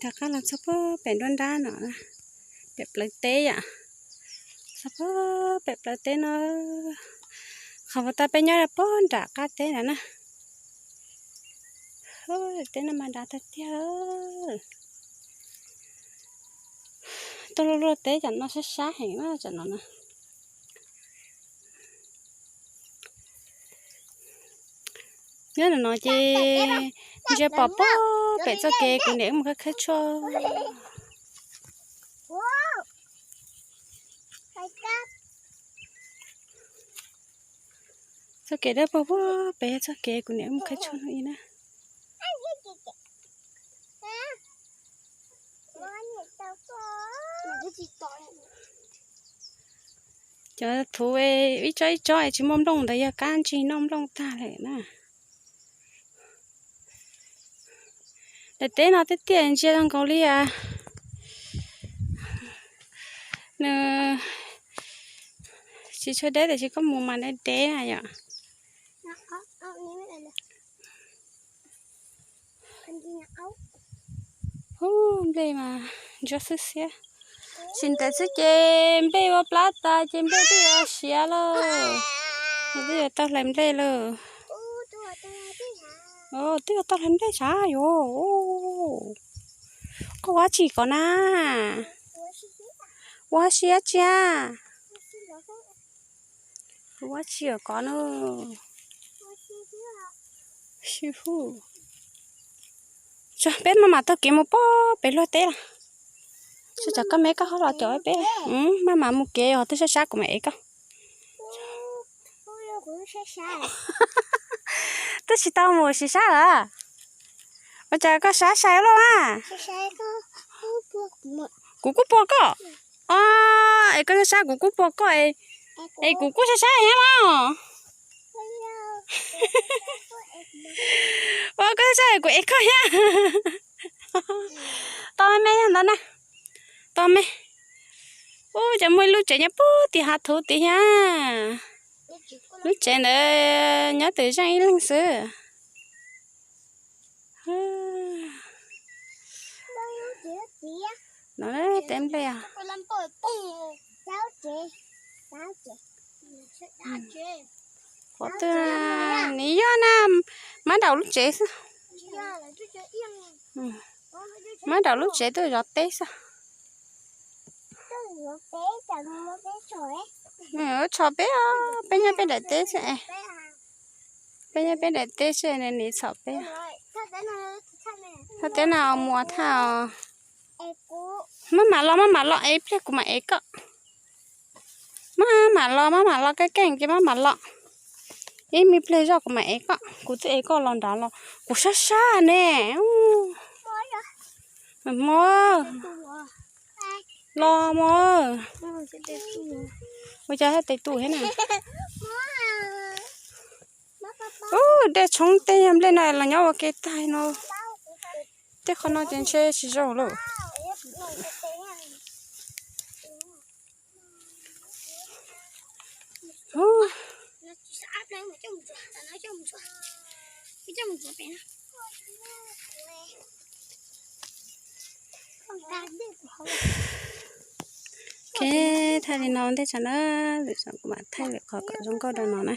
Rov qab los txog pem nruab nrab no, pem plawv teb yom. Txog pem plawv teb no, qhov uas tau peb nyob rau pem nram qab teb ntawd na. Teb no mas dav tiag tiag. Tuaj luaj luaj teb cov no sab sab heev na, cov no na. Nyob no ces ntsia pom pem txoj kev kuv niam wb mus khawb khawb tshuaj. Txoj kev dawb paug puag pem yog txoj kev kuv niam wb mus khawb tshuaj no ib na. Cov thuv ib tsob ib tsob tsis muaj nplooj ntawd yog kab ntsig noj nplooj tag lawm na. Daim teb no tiaj tiaj ntsia zoo nkaus li nws tsis tshua deb tiam sis koj mus mas deb deb na yom. Ub, nplej mas ntsuab xwb xiab. Tsis ntev xwb ces nplej ua plab tas ces nplej twb yuav siav lawm. Twb yuav tau hlais nplej lawm. Twb yuav tau hlais nplej sav yom. Koj ua dab tsi kov na? Ua si dab tsi a? Ua dab tsi kov na? Peb maj mam taug kev mus pem luag teb los. Tsuas tsam koj me koj ho los caum peb. Maj mam mus kev os, twb sab sab kuv mam ev koj. Twb tsis tau mus sim sab lawm. Ua cas koj sab sai luaj mas? Kuv kuj puag koj. Es koj sab sab kuv kuj puag koj es kuv kuj sab sab thiab mas. Ua koj sab sab es kuv ev koj thiab. Tau me yog ntawd na. Tau me. Ub, cas muaj ib lub tsev nyob puag tim hav thuv tid thiab. Lub tsev ntawd nyob twm zeej ib leeg xwb. No teb nplej os. Qhov twg nws yog na, mab daum lub tsev xwb. Mab daum lub tsev twb zov teb xwb. Txhom peb, peb nyob peb daim teb xwb. Peb nyob peb daim teb xwb, nws txhom peb. Thaj teb no muag thaj os. Maj mam los, maj mam los es ib pliag kuv mam ev koj. Maj mam los, maj mam los, keej keej ces maj mam los. Ib me pliag zoj kuv mam ev koj, kuv twb ev koj los nrad los kuv sab sab ne. Mos, los mos. Ua cas haj tes tu thiab na. Ub, dej tshoob tej nplej no los nyob ua ke tag no. Tej qhov no ces ntshe tsis zoo lawm. Ok, thaij li no ntej tso na, lwm zaus kuv mam thaij lwm qhov kom zoo nkauj rau no na.